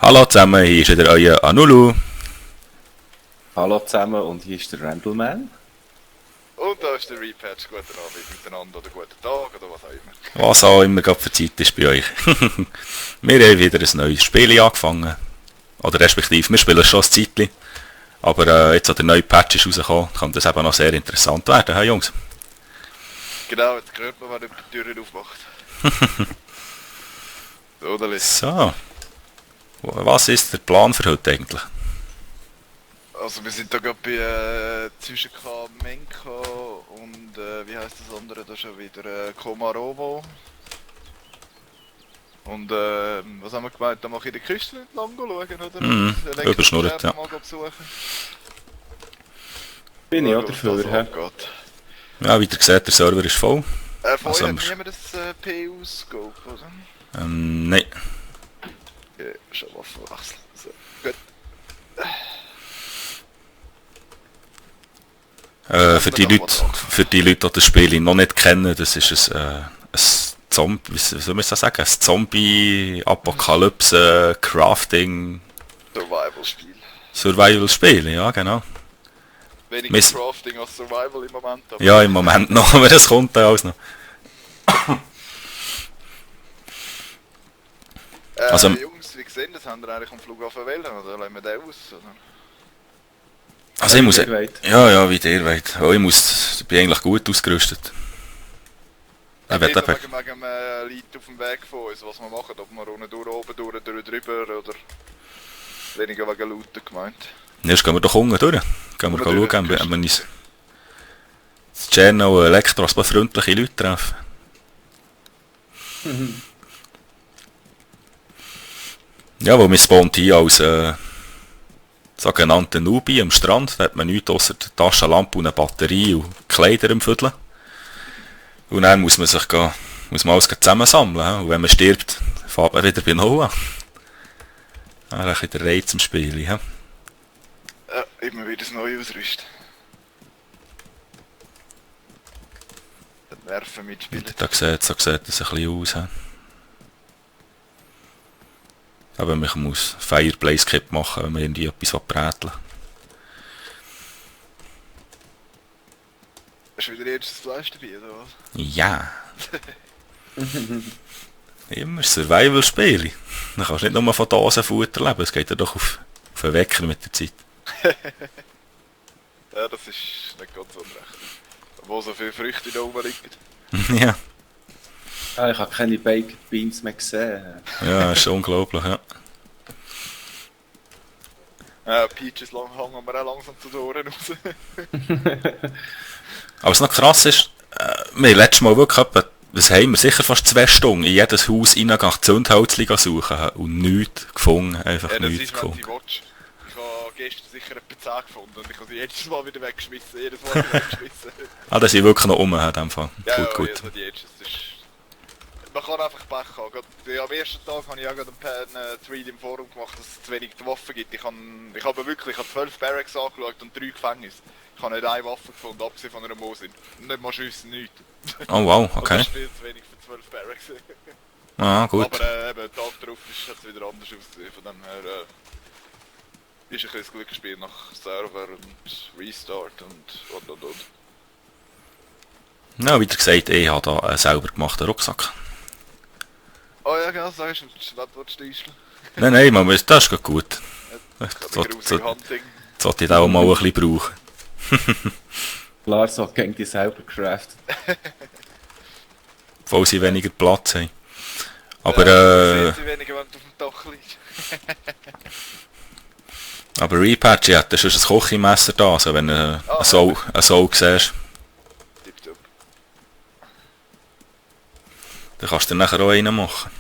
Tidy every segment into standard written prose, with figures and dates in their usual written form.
Hallo zusammen, hier ist wieder euer Anulu. Hallo zusammen und hier ist der Randleman. Und da ist der Repatch. Guten Abend miteinander oder guten Tag oder was auch immer. Was auch immer gerade für Zeit ist bei euch. Wir haben wieder ein neues Spiel angefangen. Oder respektive, wir spielen schon ein Zeitchen. Aber jetzt, wo der neue Patch ist rausgekommen, kann das eben noch sehr interessant werden, hey Jungs? Genau, jetzt hört man, wenn die Türen aufmacht. So, oder Liz? So. Was ist der Plan für heute eigentlich? Also wir sind da gerade bei zwischen Menka und wie heisst das andere da schon wieder? Komarovo. Und was haben wir gemeint? Da mache ich die Küste entlang schauen, oder? Mhm, überschnurrt, ja. Mal besuchen. Bin ich auch Was dafür, da so hä? abgeht. Ja, wie ihr seht, der Server ist voll. Vorher hat wir- niemand das PU-Scope, oder? Nein. Okay, schon Waffen wechseln. So, gut. Für die Leute, die das Spiel noch nicht kennen, das ist ein Zombie, wie soll man das sagen? Ein Zombie-Apokalypse, Crafting, Survival-Spiel. Survival-Spiel, ja genau. Weniger Miss- Crafting als Survival im Moment. Aber Ja, im Moment noch, aber das kommt dann alles noch. also- Jungs, wie gesehen, das haben wir eigentlich am Flughafen wählen, oder lassen wir den aus? Oder? Also ich muss... Wie ihr wollt. Ja, wie ihr wollt. Oh, ich bin eigentlich gut ausgerüstet. Ich will Wegen eben... dem Leute auf dem Weg von uns, was wir machen, ob wir unten durch, oben durch, drüber oder weniger wegen Looten gemeint. Erst gehen wir doch unten durch. Gehen wir Unten durch, schauen, Küste. ob wir uns... in Tscherno Elektros bei freundliche Leute treffen. Ja, wo wir spawnt hier als sogenannte Newbie am Strand, da hat man nichts ausser der Taschenlampe und eine Batterie und Kleider im Viertel. Und dann muss man alles zusammensammeln. He? Und wenn man stirbt, fährt man wieder bei Null an. Ein bisschen der Reiz im Spiel. He? Ja, immer wieder das Neue ausrüsten. Dann werfen mitspielen. So sieht das ein bisschen aus. He? Aber man muss Fireplace Kit machen, wenn man irgendwie etwas bräteln will. Hast du wieder erstes Fleisch dabei, oder was? Ja. Immer Survival-Spiele. Dann kannst du nicht nur von Dosenfutter leben, es geht ja doch auf den Wecker mit der Zeit. Ja, das ist nicht ganz unrecht. Wo so viele Früchte da oben liegen. Ja, Ah, ich habe keine Baked Beans mehr gesehen. ja, ist unglaublich, ja. Peaches hängen wir auch langsam zu den Ohren raus. Aber was noch krass ist, wir haben letztes Mal wirklich etwa, was haben wir, sicher fast 2 Stunden in jedes Haus reingehen, Zündholz suchen und nichts gefunden, einfach Ja, das nichts ist, wenn gefunden. sie watch. Ich habe gestern sicher etwa 10 gefunden und ich habe sie jedes Mal wieder weggeschmissen, jedes Mal wieder weggeschmissen. Ah, da sind wirklich noch in dem Fall. Ja, Gut. Also die Edges, das ist... Man kann einfach Pech haben. Gerade, am ersten Tag habe ich auch gerade einen Tweet im Forum gemacht, dass es zu wenig Waffen gibt. Ich habe wirklich 12 Barracks angeschaut und 3 Gefängnisse. Ich habe nicht eine Waffe gefunden, abgesehen von einer Mosin. Nicht mal schiessen, nichts. Oh wow, Also okay. das ist viel zu wenig für 12 Barracks. Ah, gut. Aber eben, Tag darauf hat es wieder anders ausgesehen. Von dem her ist ein bisschen das Glücksspiel nach Server und Restart und. Ja, wie gesagt, ich habe da einen selber gemachten Rucksack. Oh ja, genau, sagst du, Schleppwurststieschel. Nein, man, das ist gerade gut. Das So, grusige Hunting. sollte ich auch mal ein bisschen brauchen. Klar, so gegen die selber craftet. Obwohl sie weniger Platz haben. Aber, Sehen sie weniger, wenn du auf dem Dach liegst. aber Repatch, ja, das ist ein Kochmesser da, also wenn du ein Soul siehst, Tipptopp. dann kannst du dir nachher auch einen machen.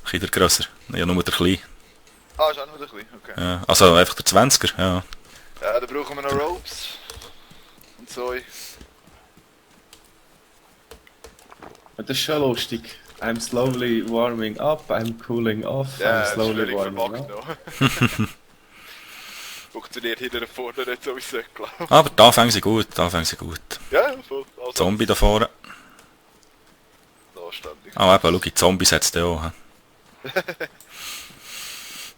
Ein bisschen grösser, ja nur der kleine. Ah, ist auch noch ein bisschen, okay. Ja, also einfach der 20er, ja. Ja, dann brauchen wir noch Ropes. Und so. Und das ist schon lustig. I'm slowly warming up, I'm cooling off, Ja, I'm das ist slowly völlig warming verpackt up. noch. Funktioniert hinter und vorne nicht so wie es sollte, glaube ich. Aber da fängt sie gut, Ja, ja, voll. Also, Zombie da vorne. anständig. Ah, eben, schau, die Zombies hat es da auch. He.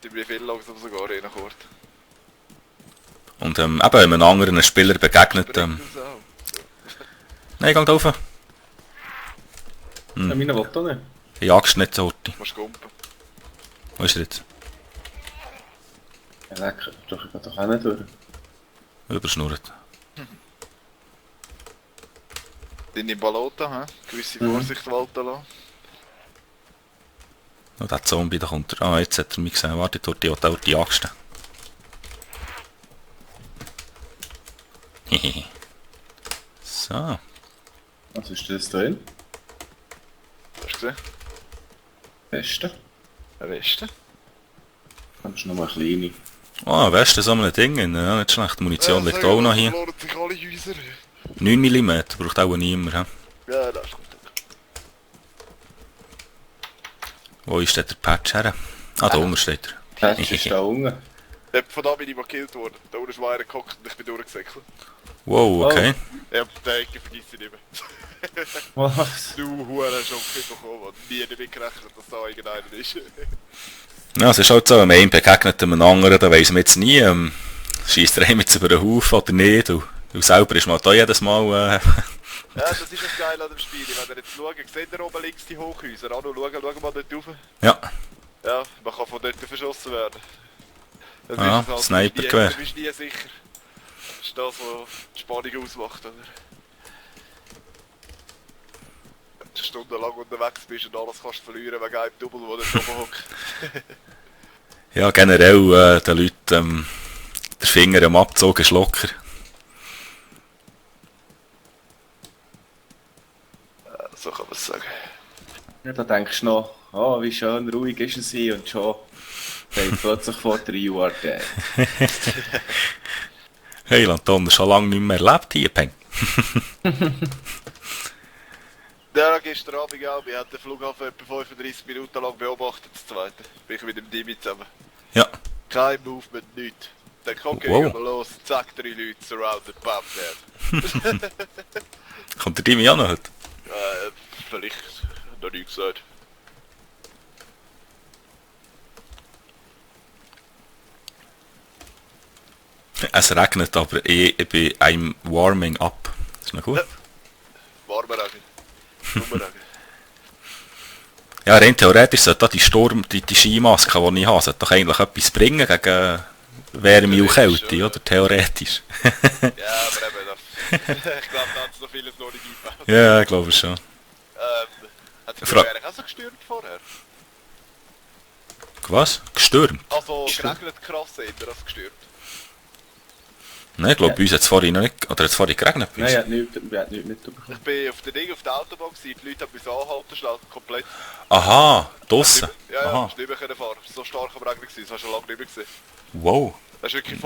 Die wie viel langsam sogar reinkommt. Und eben, wenn man einem anderen Spieler begegnet, Bringt uns auch. nein, geh da rauf. Ja, meine will da nicht. Jagst nicht, Horti. Musst gumpen. Wo ist er jetzt? Ja, lecker. Doch, ich geh doch auch nicht durch. Überschnurrt. Deine Balota, hä? Gewisse Vorsicht walten lassen. Oh, der Zombie, da kommt er. Ah, jetzt hat er mich gesehen. Warte, Horti, hat auch die Axt. Hehehe. So. Was ist das drin? Hast du gesehen? Beste. Eine Weste. Das ist noch mal eine kleine. Ah, weißt du, so ein Ding. Ja, nicht schlecht. Munition liegt auch noch hier. Verloren sich alle Häuser. 9 mm braucht auch niemand. He? Ja, das ist gut. Wo ist denn der Patch her? Ah, da unten steht er. Das ist da unten. Von da bin ich mal gekillt worden. Da unten ist mal einer gehockt und ich bin durchgesäckelt. Wow, okay. Ja, den Ecke vergiss ich nicht mehr. Was? Du Hurenschopf bekommen, und nie damit gerechnet, dass da irgendeiner ist. Ja, es ist halt so, wenn man einem begegnet einem anderen, dann weiss man jetzt nie, scheisst er einem jetzt über den Haufen oder nicht. Und selber ist man da jedes Mal... Ja, das ist das Geile an dem Spiel. Wenn ihr jetzt schaut, seht ihr oben links die Hochhäuser an und schauen mal dort rauf. Ja, Ja, man kann von dort verschossen werden. Das Ja, es halt, Snipergewehr. Du bist nie sicher. Das ist das, was die Spannung ausmacht, oder? Wenn du stundenlang unterwegs bist und alles kannst du verlieren wegen einem Double, der dort oben hockt. ja, generell den Leuten der Finger am Abzug ist locker. So kann man es sagen. Ja, da denkst du noch, oh, wie schön ruhig ist es hier und schon steht plötzlich vor der You are dead. Hey, Lanton, schon lange nicht mehr erlebt hier, Peng. Ja, gestern Abend auch. Wir haben den Flughafen etwa 35 Minuten lang beobachtet, das zweite. Bin ich mit dem Dimi zusammen. Ja. Kein Movement, nichts. Dann kommt Wow. wow. Los, zack, 3 Leute, surrounded, bam, dead. Kommt der Dimi auch noch heute? Vielleicht, noch nie gesagt. Es regnet, aber ich bin I'm warming up. Ist noch gut? Warmer Regen. Blumenregen. Ja, rein theoretisch sollte da die Skimaske, die ich habe, sollte doch eigentlich etwas bringen gegen Wärme und Kälte, oder? Theoretisch. Ja, aber eben das. Ich glaube, da hat es noch vieles noch nicht eingebaut. Ja, ich glaube schon. Hat es Fra- eigentlich auch so gestürmt vorher? Was? Gestürmt? Also, geregnet krass eher als gestürmt. Nein, ich glaube, bei uns hat es vorhin noch nicht... Oder hat es vorhin geregnet bei uns? Nein, wir haben nichts mitbekommen. Ich bin auf der Autobahn gewesen, die Leute haben mich anhalten, schnell komplett. Aha, draussen. Ja, ja, Aha. hast nicht mehr können fahren. So stark am Regen gewesen, das hast du schon lange nicht mehr gesehen. Wow. Das ist wirklich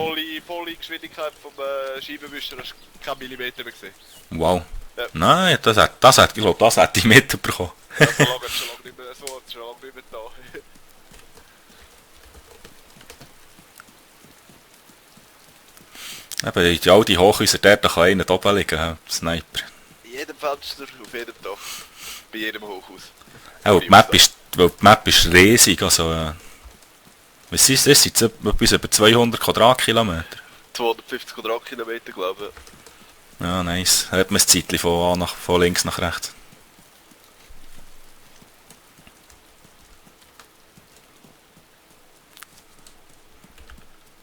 volle Geschwindigkeit vom Scheibenwischer, das hast du keinen Millimeter mehr gesehen. Wow. Ja. Nein, ich glaube, das hätte ich mitbekommen. Ja, so lange ist schon lange nicht mehr, so, ist schon lange nicht mehr da. Eben, in all die Hochhäuser dort, da kann einer da oben liegen, ja, Sniper. In jedem Fenster, auf jedem Dach, bei jedem Hochhaus. Auch die Map ist riesig, also... was ist das? Sind etwas über 200 Quadratkilometer? 250 Quadratkilometer, glaube ich. Ja, nice. Da hat man das Zeitchen von links nach rechts.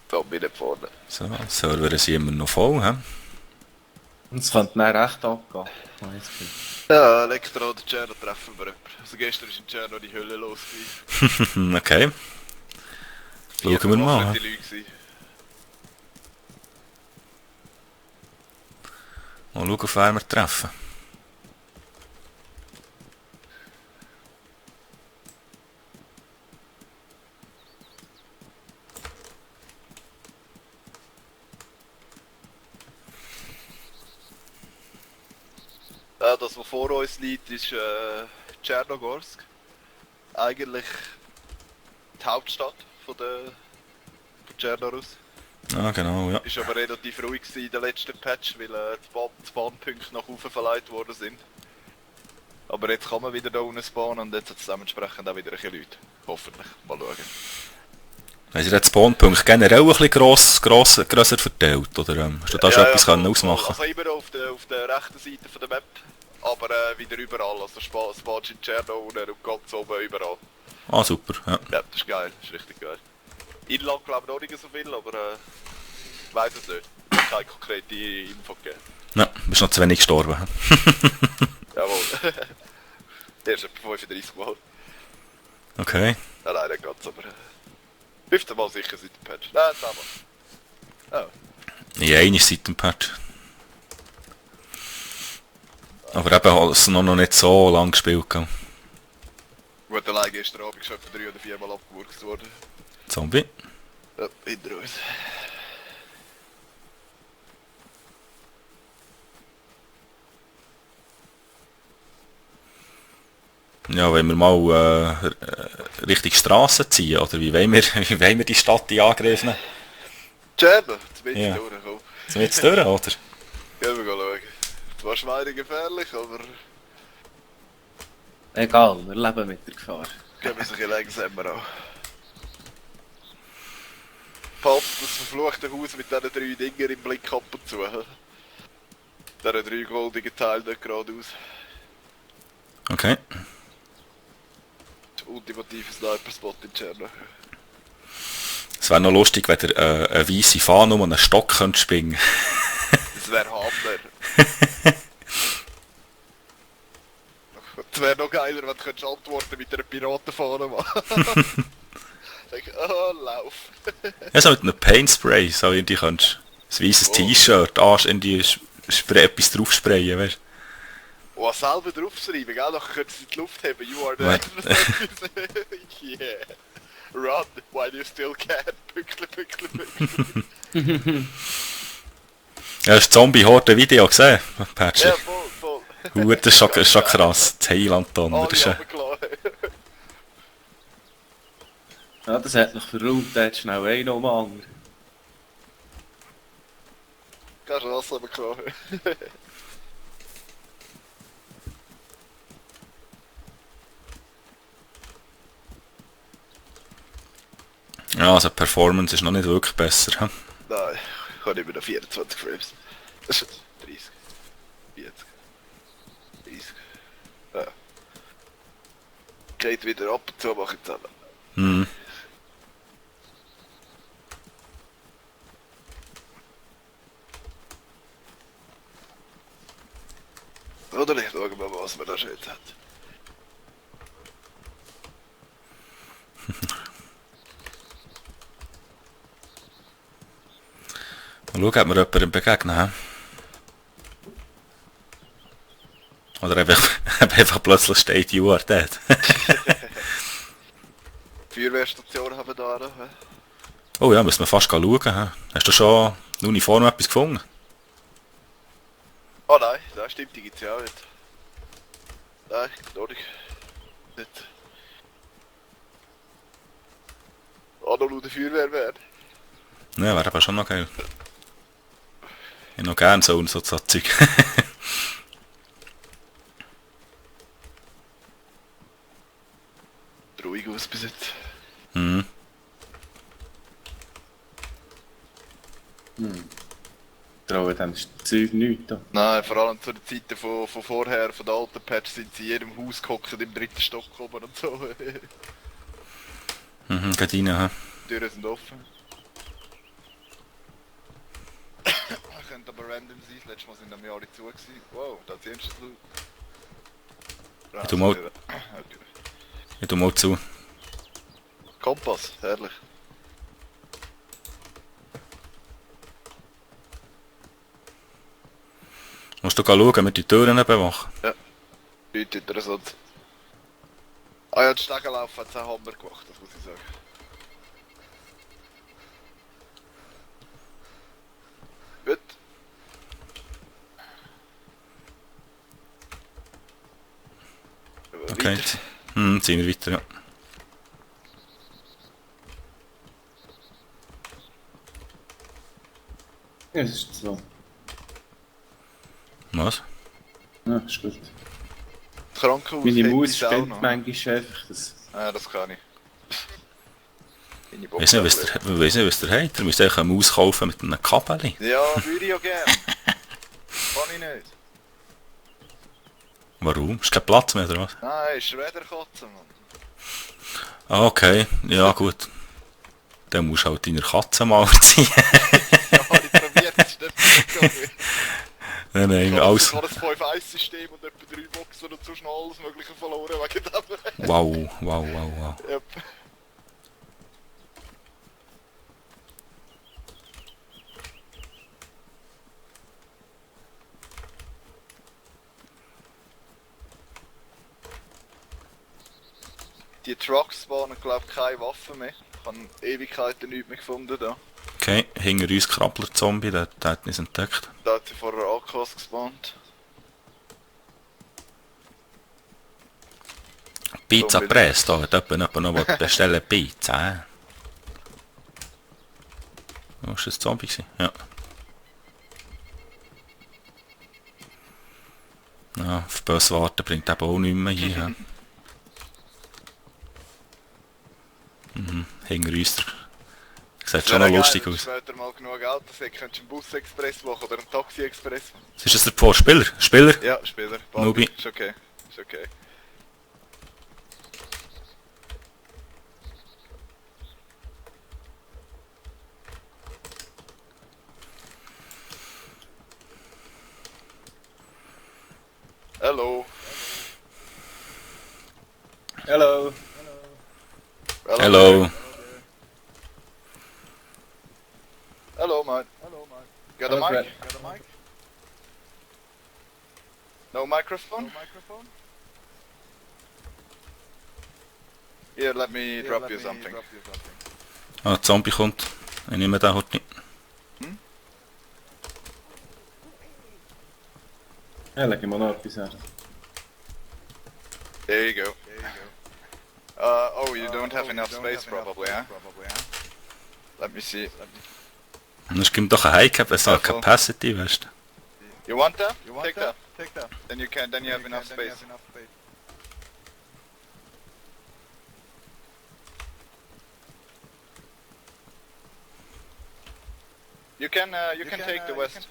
Da bin ich vorne. So, Server sind immer noch voll, hä? Und es könnte dann recht abgehen. Ah, jetzt bin ich- Ja, Elektro oder Cerno treffen wir jemanden. Also gestern ist in Cerno die Hölle los gewesen. Okay. Schauen wir mal. Die hä? Leute gewesen. Mal schauen, auf wen wir treffen. Das, was vor uns liegt, ist Tschernogorsk. Eigentlich die Hauptstadt von Tschernarus. Ah, genau, ja. Ist aber relativ ruhig gewesen in der letzten Patch, weil die Bahnpunkte nach oben verleiht worden sind. Aber jetzt kann man wieder da unten spawnen und jetzt hat es dementsprechend auch wieder ein bisschen Leute. Hoffentlich. Mal schauen. Haben Sie jetzt Spawnpunkte generell ein bisschen grösser verteilt? Oder hast du da schon etwas können ausmachen? Also immer auf der rechten Seite von der Map, aber wieder überall. Also Spatsch in Tscherno und ganz oben überall. Ah, super. Ja. Ja, das ist geil, das ist richtig geil. Inland glaube ich noch nicht so viel, aber ich weiss es nicht. Ich habe keine konkrete Info gegeben. Ja, bist noch zu wenig gestorben. Jawohl. Der ist etwa 35 Mal. Okay. Nein, nicht ganz, aber 15 Mal sicher seit dem Patch. Nein, 10 Mal. Oh. Ja, eine seit dem Patch. Aber eben hat es noch nicht so lange gespielt. Gell? Gut, allein gestern Abend schon etwa 3 oder 4 Mal abgewurzt worden. Zombie. Ja, hinter uns. Ja, wenn wir mal Richtung Strasse ziehen, oder wie wollen wir die Stadt in Angriff nehmen? Tscherno, jetzt bin ich Ja. durchgekommen. Sind wir jetzt durch, oder? Gehen wir schauen. Zwar schweinegefährlich, aber Egal, wir leben mit der Gefahr. gehen wir sich ein langsamer an. Pop, das verfluchte Haus mit diesen 3 Dinger im Blick ab und zu. Diese 3 goldigen Teile dort geradeaus. Okay. Der ultimative Sniper-Spot in Tscherno. Es wäre noch lustig, wenn ihr eine weisse Fahne um einen Stock könnt springen. Das wäre Hammer. Das wäre noch geiler, wenn du könntest antworten mit einer Piratenfahne machen. Sag, oh, lauf. Ja, so mit einem Paintspray, so irgendwie könntest du ein weisses T-Shirt, irgendwie etwas draufsprayen, weißt du? Und selber draufschreiben, gell? Nachher könntest du in die Luft haben. You are the Right. Yeah. Run, while you still can. Pückle. Ja, hast du Zombie-Horde-Video gesehen? Patch. Ja, voll. Gut, das ist schon krass. Das Heiland-Donner. Das ist, Alle runtergelassen. Ja, das hat noch verräumt, da hat schnell einen um den anderen. Kannst du das runtergelassen? ja, also die Performance ist noch nicht wirklich besser. He? Nein, ich habe immer noch 24 Frames. Das ist 30. 40. 30. Ja. Geht wieder ab und zu, mache ich zusammen. Hm. Oder nicht, schauen wir mal, was man da schon jetzt hat. Mal schauen, ob wir jemandem begegnen. He? Oder einfach plötzlich steht You are dead. Feuerwehrstation haben wir da noch. Hä? Oh ja, müssen wir fast schauen. He? Hast du schon in Uniform etwas gefunden? Oh nein, das stimmt, die gibt's ja auch nicht. Nein, noch nicht. Nicht. Ah, noch eine Feuerwehr werden. Ja, wäre aber schon noch geil. Ich noch gerne so Zeug. Ruhig aus bis jetzt. Mhm. Trauen dem Zeug nichts an. Nein, vor allem zu den Zeiten von vorher, von den alten Patch, sind sie in jedem Haus gehockt, im 3. Stock oben und so. Mhm, geht rein. He? Die Türen sind offen. Könnte aber random sein, das letzte Mal sind am Jahr zu gewesen. Wow, da hat sie erst Loot. Ich tu mal- Ich tu mal zu. Kompass, herrlich. Musst du schauen, mit den Türen bewachen. Nicht interessant. Ah ja, die Stegenlauf hat es auch Hammer gemacht, das muss ich sagen. Gut. Okay. Ziehen wir weiter, ja. Ja, das ist so. Was? Ja, ist gut. Das Krankenhaus Meine hätte Maus ich auch spielt noch. manchmal einfach das. Ja, das kann ich. Deine Ich weiss nicht, was der hat. Ihr müsst eigentlich eine Maus kaufen mit einem Kabel. Ja, würde ich ja gerne. Kann ich nicht. Warum? Ist kein Platz mehr, oder was? Nein, ist Räderkatze, Mann. Ah, okay. Ja, gut. Dann musst du halt deiner Katze mal ziehen. Ja, ich probiert, das ist nicht gut. Nein, nein, Ich alles. habe ein 5-1-System und etwa 3 Boxen und so schnell alles Mögliche verloren wegen dem. Wow, wow, wow, wow. Yep. Die Trucks waren, glaube ich, keine Waffen mehr. Ich habe Ewigkeiten nichts mehr gefunden da. Okay, hinter uns krabbelt Zombie, der hat uns entdeckt. Da hat sie vorher AKs gespawnt. Pizza Zombie. Presto, hat jemand noch bestellen Pizza. Oh, ist das ein Zombie gewesen? Ja. Ja, auf Bus warten bringt eben auch nichts mehr hier. Mhm, hinter uns. Sieht schon noch lustig aus. Später mal genug Geld, dass du könntest einen Bus-Express machen oder einen Taxi-Express machen. Ist das der Vor Spieler? Spieler? Ja, Spieler. Nubi. Ist okay. Ist okay. Hello. Hello. Hello. Hello, mate. Got a Hello, mic? Brett. Got a mic? No microphone? Here, let me drop you something. Ah, der Zombie kommt. Ich nehme den heute nicht. Ja, leg ich mal noch etwas her. There you go. Oh, you don't have enough space probably, huh? Let me see. Das gibt doch ein High-Cap, so eine Ja, voll. Capacity, weißt du. You want that? Take that. Then you have enough space. You can take the west.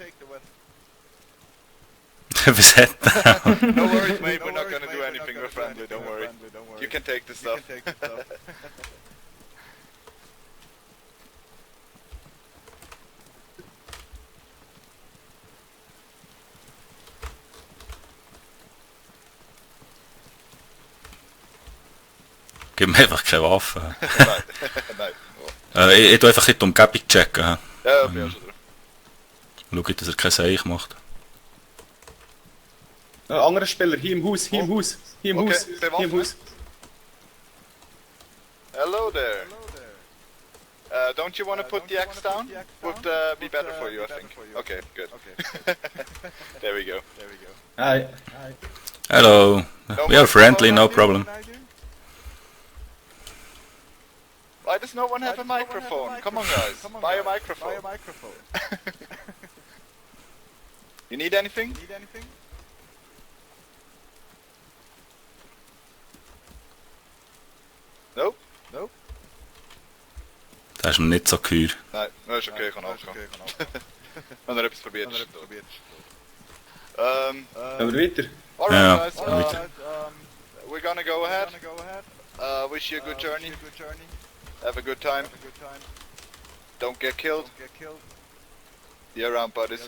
Was hat der? No worries, mate. We're not gonna do anything. We're friendly. Don't worry. You can take the stuff. Gib mir einfach keine Waffe. Nein. Nein. Ich tu einfach nicht die Umgebung checken. Ja, ja, bin auch schon dran. Schau, dass er kein Seich macht. Ein anderer Spieler, hier im Haus, hier im Haus, hier im Okay, Haus, hier im bewaffnet. Haus. Hello there. Don't you want to put the axe down? Would be better for you, I think. Okay, good. There we go. Hi. Hello. We are friendly, no problem. Why does no one have a microphone? Come on, guys. Buy a microphone. You need anything? Nope. Das ist mir nicht so geheuer. Nein, das ist okay, ich kann auch. Wenn er etwas probiert. Aber weiter. Alright, Ja, guys. weiter. We're gonna go ahead. Wish you a good journey. Have a good time. Don't get killed. See you around, buddies.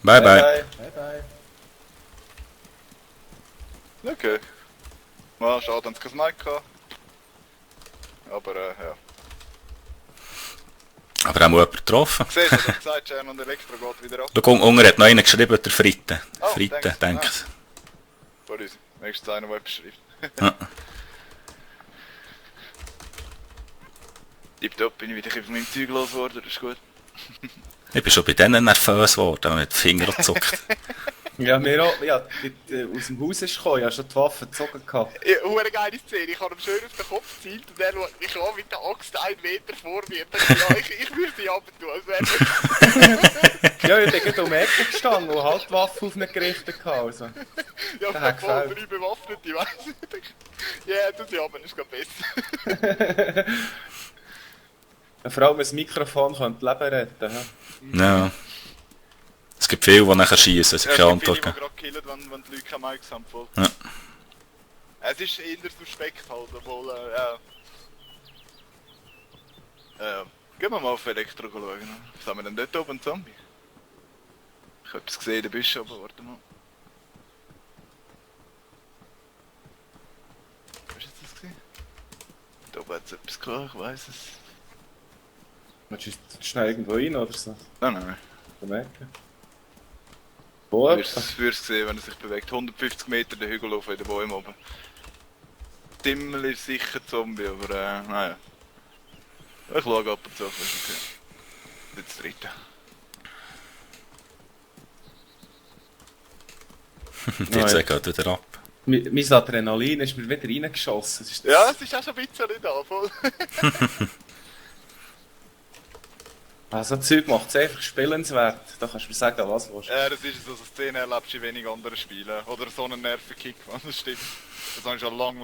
Bye bye. Bye. Okay. Well, schade, dass es kein Mic gehabt. Aber ja. Aber auch mal jemand getroffen. Siehst du, ich hab gesagt, Jan und Elektro geht wieder ab. Schau, unten hat noch einer geschrieben, der Fritte. Oh, Fritte, thanks. denke Ah. ich. Gut, easy. Nächstes einer, der etwas schreibt. Ja. Tipptopp, bin ich wieder ein bisschen von meinem Zeug losgeworden, das ist gut. Ich bin schon bei denen nervös geworden, mit den Fingern gezuckt. Ja, mir auch, ja, aus dem Haus ist gekommen, ich habe schon die Waffe gezogen gehabt. Eine geile Szene, ich habe ihm schön auf den Kopf gezielt und er schaut mich an mit der Axt 1 Meter vor mir. Und dachte, ja, ich würde sie runter als wäre Ja, ich bin gerade um die Ecke gestanden und halt die Waffe auf mich gerichtet gehabt, also. ja, Der hat voll gefällt. 3 Bewaffnete, weißt du. Ja, tu sie runter, ist gerade besser. Vor allem ein Mikrofon könnte Leben retten. He? Ja. Es gibt viele, die nachher schießen, wenn sie keine Es gibt Antwort viele, geben. die gerade killen, wenn die Leute keine Mics haben. Voll. Ja. Es ist eher suspekt halt, obwohl, gehen wir mal auf Elektro schauen. Was haben wir denn dort oben, ein Zombie? Ich habe etwas gesehen, der Bist aber warte mal. Was ist das gesehen? Da oben hat es etwas gehabt, ich weiss es. Willst du schnell irgendwo rein oder so? Nein. Bemerken. Wo? Würdest sehen, wenn er sich bewegt. 150 Meter den Hügel auf in den Bäumen oben. Timmel ist sicher Zombie, aber naja. Ich schaue ab und zu, ist okay. Jetzt das dritte. Jetzt geht wieder ab. Mein Adrenalin ist mir wieder reingeschossen. Ja, es ist auch schon ein bisschen da, voll. Also Zeug macht es einfach spielenswert. Da kannst du mir sagen, was du willst. Ja, das ist so eine Szene, erlebst du in wenig anderen Spielen. Oder so einen Nervenkick, wenn das stimmt. Das habe ich schon lang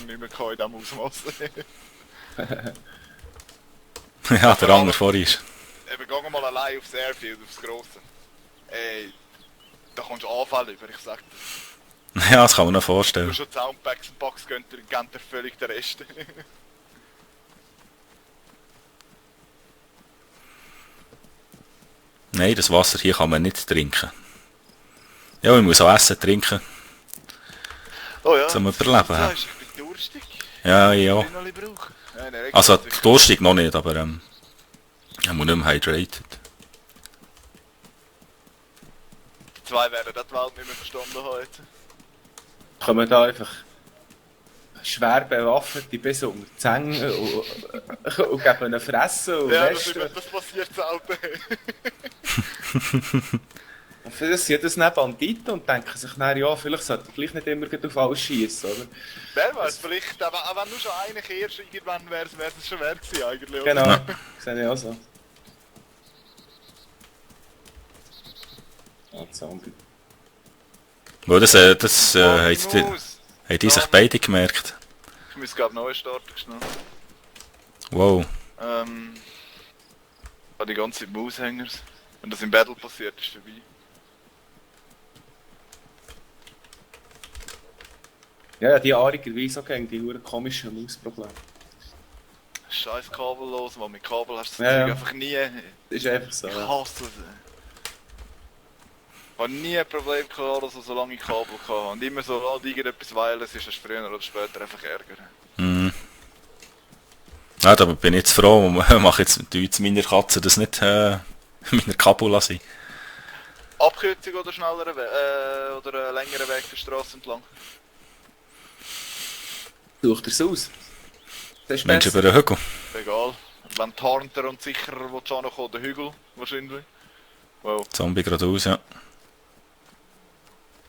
nicht mehr gehabt in diesem Ausmaß. Ja, der andere vorhin ist. Eben, geh mal allein aufs Airfield, aufs Grosse. Ey, da kommst du Anfälle über, ich sag dir. Ja, das kann man noch Du vorstellen. schon Soundpacks und Bugs gönnt dir völlig den Rest. Nein, das Wasser hier kann man nicht trinken. Ja, ich muss auch essen, trinken. Oh ja, Zum Überleben, du ja. sagst, ich bin durstig. Ja, Ich ja. will noch ein bisschen brauchen. Nein, Also durstig noch nicht, aber ich muss nicht mehr hydrated. 2 werden das die Welt nicht mehr verstanden haben jetzt. Kommen da einfach schwer bewaffnete bis unter die Zähne und geben ihnen Fressen und Ja, Westen. das passiert selten. Für das sind das nicht Banditen und denken sich dann, ja, vielleicht sollte ich gleich nicht immer gleich auf alles schießen, oder? Wer weiß, vielleicht, auch wenn du schon einen kehrst, irgendwann wäre es schon wert gewesen eigentlich. Genau, Ja. sehe ich auch so. Ah, Zombie. Weil haben die sich beide gemerkt. Ich muss glaube neu starten schnell. Wow. Die ganze Zeit Maushängers. Wenn das im Battle passiert, ist vorbei. Ja, die aarigerweise auch gegen die huren komischen Mausprobleme. Scheiß kabellos, weil mit Kabel hast du das Ja, Zeug ja. einfach nie. Das ist einfach so. Ich Ja. hasse es. Ich habe nie ein Problem gehabt, dass ich so lange Kabel hatte. Und immer so, irgendetwas Wireless ist, das früher oder später einfach Ärger. Mhm. Ja, da bin ich jetzt froh, mache jetzt meiner Katze das nicht meiner Kabula sein. Abkürzung oder schneller oder ein längerer Weg der Straße entlang? Sucht er es aus? Das ist Mensch besser. über den Hügel. Egal. Wenn Tarnter und sicherer willst du ankommen, der Hügel wahrscheinlich. Wow. Zombie geradeaus, ja.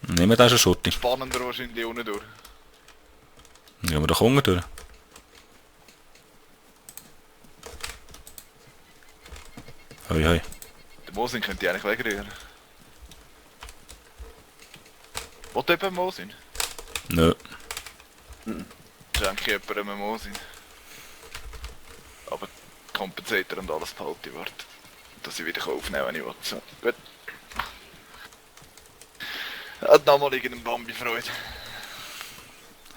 Nehmen wir da schon Schurti. Spannender wahrscheinlich unten durch. Gehen wir doch Hunger durch. Hoi, hoi. Den Mosin könnte ich eigentlich wegrühren. Wollt ihr jemand Mosin? Nö. Schenke ich jemandem einen Mosin. Aber Kompensator und alles behalte ich, warte. Dass ich wieder aufnehmen kann, wenn ich will. So, gut. Hat nochmal irgendeinen Bambi-Freude.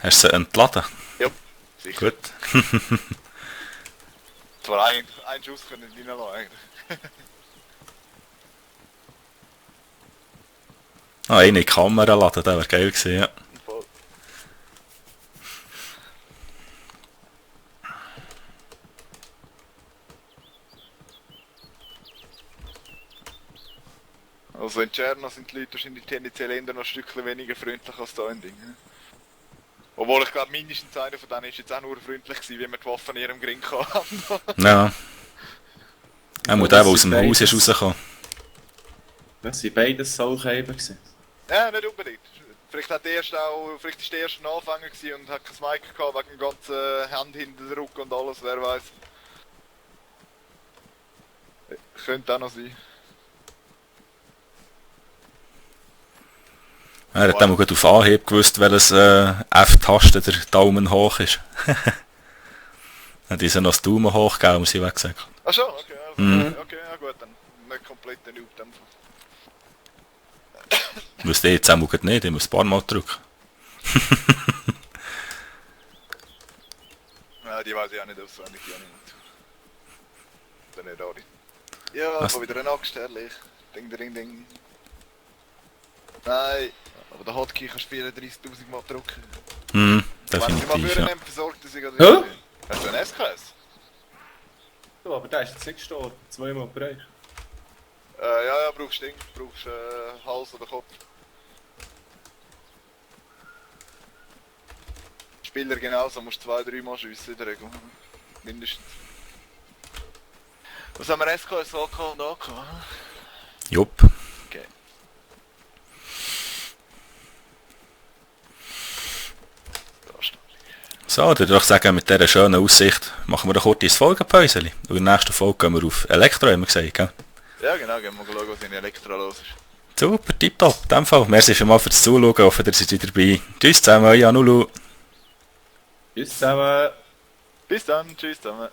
Hast du sie entladen? Ja, sicher. Gut. Zwar ein Schuss können nicht reinlassen eigentlich. Ah, eine in die Kamera laden, das wäre geil gewesen, ja. Voll. Also in Tscherno sind die Leute wahrscheinlich tendenziell eher noch ein Stückchen weniger freundlich als da in Dingen. Obwohl ich glaube mindestens einer von denen ist jetzt auch nur freundlich gewesen, wie wir die Waffen in ihrem Gring hatten. Ja. Er muss der aus dem Haus ist rausgekommen. Das waren beides Soulcaber gewesen. Ja, nicht unbedingt. Vielleicht hat der erste auch, vielleicht ist der erste ein Anfänger gewesen und hat kein Mic gehabt wegen dem ganzen Hand hinter der Rücken und alles, wer weiß. Könnte auch noch sein. Er hat einmal gut auf Anhieb gewusst, welches F-Taste der Daumen hoch ist. Dann hat er noch das Daumen hoch gegeben und sie weggesagt. Ach schon, okay, also, Mhm. okay, ja gut, dann nicht komplett der Noob. Dann. Wüsste ich jetzt auch nicht, ich muss ein paar Mal drücken. Ja, die weiß ich auch nicht auswendig, die habe ich nicht. Dann nicht alle. Ja, Was? wo wieder ein Axt, ehrlich. Ding, ding, ding. Nein, aber der Hotkey kannst du 34.000 Mal drücken. Mhm, Wenn ich mal definitiv, für ja. einen versorgt, dass ich gerade Hä? nicht. Hast du einen SKS? Du, aber der ist jetzt nicht gestorben. Zweimal bereich. Ja, brauchst Ding. Brauchst Hals oder Kopf. Spieler genauso, musst 2-3 Mal schiessen in der Regel. Mindestens. Was haben wir SKS AK und AK? Jupp. Okay. Da steht. So, dann würde ich sagen, mit dieser schönen Aussicht machen wir doch kurz das Folgenpäuschen. Und in der nächsten Folge gehen wir auf Elektro, haben wir gesagt, gell? Ja genau, gehen wir mal schauen, was in Elektro los ist. Super, tipptopp. In dem Fall, merci schon mal fürs Zuschauen, ich hoffe, ihr seid wieder dabei. Tschüss zusammen, euer Nulu. Tschüss zusammen. Bis dann, tschüss zusammen.